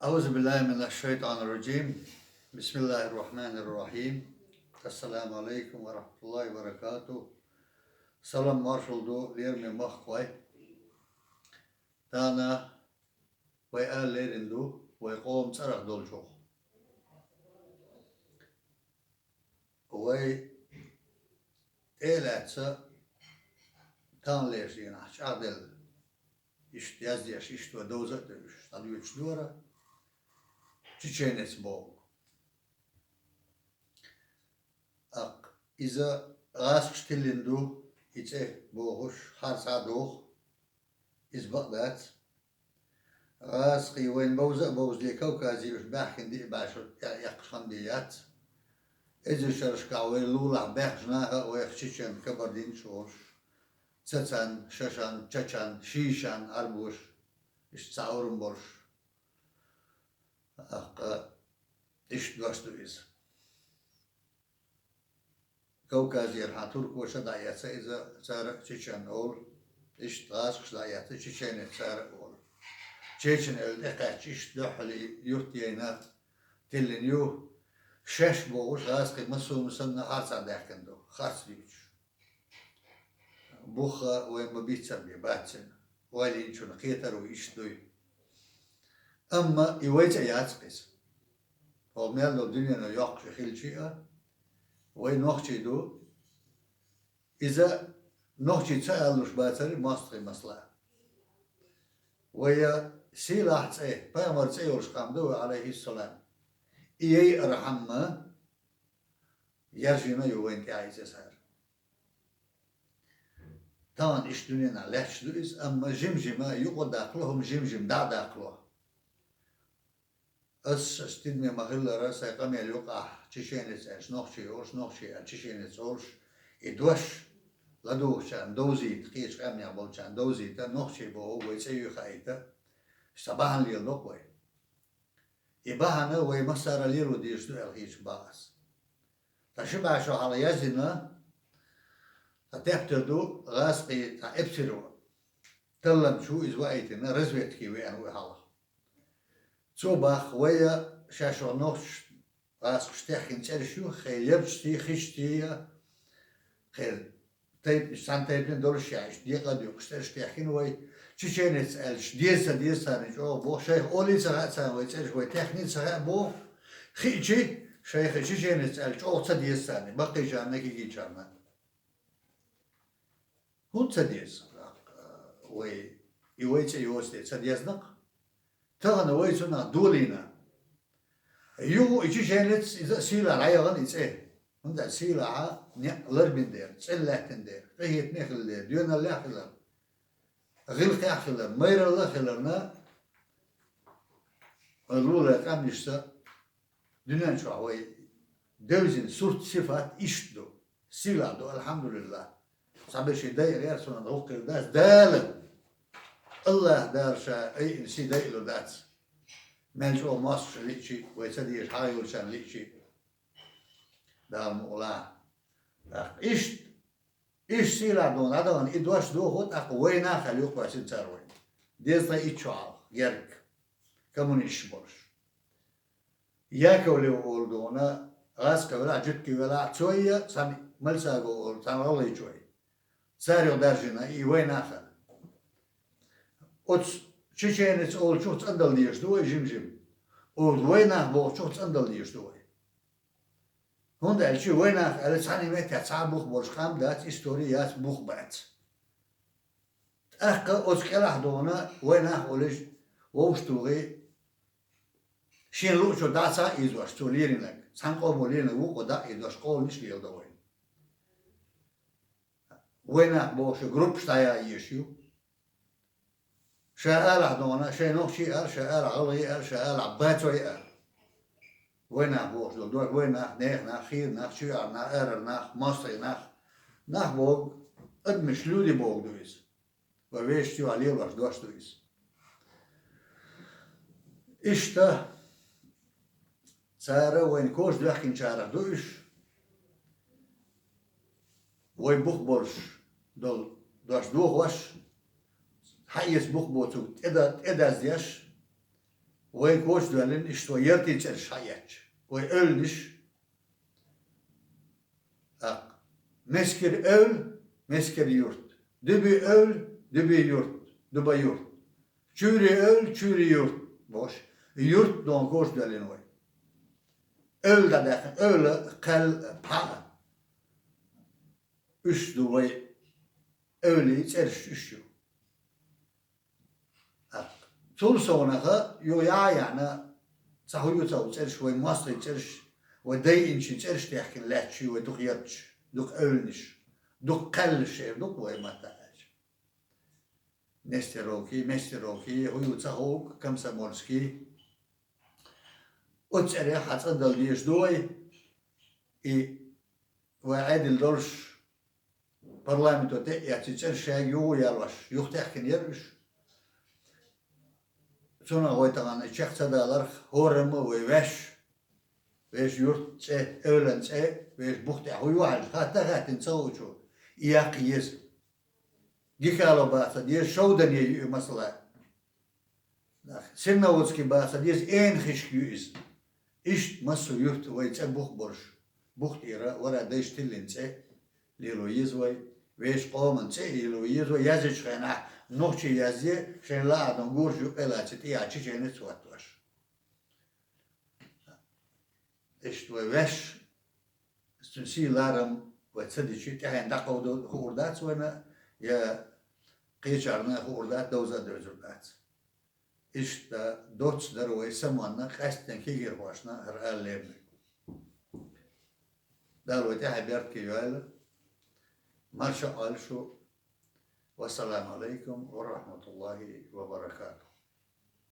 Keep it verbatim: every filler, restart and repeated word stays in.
أعوذ بالله من الشيطان الرجيم. بسم الله الرحمن الرحيم. السلام عليكم ورحمة الله وبركاته. Салам маршалла ду, лераме махкахой. Тахана вай ала лерина ду, вай къоман цӀерах долчух. Вай тӀе а лаьцна, таханлерча дийнахь чӀагӀделла, иштта яздеш, иштта вай довза а девзаш, дӀадоьдуш дара чеченец боху. ТӀаккха иза гӀазкхаша тиллина ду, и цӀе бохуш, хӀара цхьа а доху, иза бакъ дац. ГӀазкхий вайна бовза а бовзале, Кавказе уьш баьхкина диъ бӀе шо тӀе а эккхаш хан бен яц. Эзар шерашкахь вай лулахь баьхначу наха а вайх чечен, кабардинцаш а волуш, цацан, шашан, чачан, шийшан, Ӏарбоша, иштта цхьа урам болуш. ТӀаккха иштта дош ду иза. Кавказера хьан туркоша дӀаэца иза, цара а чечен олу, иштта гӀазкхаша дӀаэца чеченец цара а олу. Чечен аьлла тӀекхаьчча, иштта дуьххьал юрт яйна тиллина ю, шаьш бохуш гӀазкхий массо а санна харцахь даьккхина ду, харц дуьйцуш. Бух а вай ма-бийццара бен бац цуьнан, ойла йинчунна кхетар а ву, иштта дуй. Амма и вай цӀе яц-кх иза. ХӀокху мел долу дуьнено йоккхуш хилча а, вай нохчий ду. Иза нохчий ца алалуш бацара мостагӀий, масала. Вай сийлахь цӀе, пайхамар цӀе йолуш къам ду вай, Ӏалайхиссалам. И яйархьама яржийна ю вайна тӀехь иза цара. Тахана иштта дуьненахь лаьтташ ду иза, амма жим-жима юкъа даккхало, хӀума жим-жима дӀа а даккхало. Ас, ас тидаме ма-хиллара, сайн къамел юкъахь чеченец аьлча нохчий олуш, нохчий аьлча чеченец олуш, и дош ладугӀучарна довзийта, кхечу къаьмнех болчарна довзийта, нохчий боху вай цӀе юй хаийта, сан бахьана леладо-кх вай. И бахьана вай массара а лело дезаш ду аьлла хеташ боху ас. Ткъа ши бӀе шо хьалха яздина, ткъа тептар ду гӀазкхий цхьа эпсаро. Талламчо иза ваийтина, разведке веана ву хьалха. Цо боху, вай а шаьш нохчаша, гӀазкхаша техкина цӀераш ю, кхин ябчтий, хиштий а, кхин тайпанаш, цхьана тайпана долуш а, иштта декъа а доькъуш цӀераш техкина вай. Чеченец аьлча деза ца деза царна чӀогӀа боху, шайх олий ца хаьа царна вай цӀераш, вай техний ца хаьа боху. Хиъча, шайх чеченец аьлча чӀогӀа ца деза царна, баккхийчарна, кегийчарна. ХӀунда ца деза? Вай, и вай цӀе йоцу де ца дезна-кх. Тахана вай цунах долийна. Юха и чеченец иза а сийлахь дӀаяхана и цӀе. ХӀунда аьлча сийлахь некъ ларбина дера, цӀена лаьттина дера, къинхетаме хилла дера, доьналлехь хиларна, гӀиллакхехь хиларна, майралла а хиларна, вай лулахь къаьмнашца дуьнен чохь вай девзина сурт-сифат иштта ду. Сийлахь ду, алхьамдулиллахӀ. Цхьаберш дайа гӀерташ цунах гӀуллакх хир дац. Дала, АллахӀ Дала ша айина сий дайалур дац. Мел чӀогӀа мостагӀчунна лиъчи, вай ца дезаш хьан йолчарна лиъчи. Дала мукъалахь. ТӀаккха иштта, иштта сийлахь дуьйна дӀадахана и дош доху, тӀаккха вайнах аьлла юкъавоьссина цара вайна. Дезткъе итт шо хьалха, герга, коммунисташ болуш. Яковлев олу дуьйна, гӀазкхи велахь, жуьгти велахь, цо а, цхьана Мальсагов олу, цхьана гӀалгӀайчой. Цара юха даржийна и вайнах аьлла. Оцу чеченец олучух цӀандала дезаш ду вай жим-жим. Оцу вайнах бохучух цӀандала дезаш ду вай. ХӀунда аьлча вайнах аьлла цхьана меттехь цхьа а бух болуш къам дац, истори яц, бух бац. ТӀаккха оцу кӀелахь дуьйна вайнах олуш вовшах тухий, шен луучо дӀа ца а ийзош, цо леринарг, цхьана къомо леринарг вукхо дӀа а ийзош, къоланаш леладо вайна. Вайнах бохуш группаш дӀаяха езаш ю. Ша алахь дуьйна, шайн нохчий а ала, ша алахь гӀалгӀай а ала, ша алахь бацой а ала. Вайнах бохуш долу дог вайнах, нехан нах, хийра нах, чоьхьара нах, арара нах, мостагӀий нах. Нах боху, адамаш, люди боху ду иза. Вай вешан чохь лелош дош ду иза. Иштта, цара вайна кожа доьхкинчарах ду уьш. Вай бух болуш долу дош дохош, хьаэца бух боцург тӀеда-, тӀедаздеш, Вай кочдоьллина иштта вай яртий цӀераш хьаэцча. Вай эвланаш. ТӀаккха Мескера эвла, Мескера юрт. Дуьби эвла, Дуьби юрт, Дуьба юрт. Чуьйри эвла, Чуьйри юрт. Бош. Юрт дон кочдоьллина вай. Эвла дӀадаьккхина, эвла, кхел, пхьа. Уьш ду вай эвлий цӀераш уьш ю. ТӀаккха цул совнаха ю яхьа яхьна, цхьа хӀу ю цхьа хӀу цӀераш, вай моастагӀий цӀераш, вай дайинчий цӀераш техкина лаьтташ ю вай дукха ярташ, дукха эвланаш, дукха кхаьллаш шера дукха вай матта аьлча. Нестеровки, Местировки, хӀу ю цхьа хӀу, Комсомольский. Оцу цӀерах хьан цӀандала дезаш ду вай, и вай Ӏедал долуш, парламенто тӀе а эцций цӀераш шайга юха ялош, юхатехкина яра уьш. Цунах вай тахана чекх ца даларх, хӀорамма а вай ваьш, вешан юрт цӀе, эвлан цӀе, вешан бух тӀехь хӀу ю хьаьжна, хатта а хаьттина ца хуучо, и яккха еза. Гихало баха ца деза, Шовдане ю и масала. Сирноводский баха ца деза, Энхишка ю иза. Иштта массо а юрт вай цӀе бух болуш, бух тӀера вара дайша тиллина цӀе лело еза вай, вешан къоман цӀе а лело еза вай, язйечу хенахь нохчий язъе, шайн лаахь дан гуржа юккъе а лаций тӀехьа чеченец а хӀоттош. Иштта вай ваьш, цуьнан сий ларам вай ца дичи, тӀаьхьенна дӀакховдо хуур дац вайна, я кхечарна хуур дац, довза а девзар дац. Иштта доцца дара вай самонна, къаьсттина кегийрхошна хӀара ала лерина. Дала вай тӀаьхье беркате йойла. Марша Ӏойла шу. Вассаламу алайкум ва рахматуллахи ва баракатух.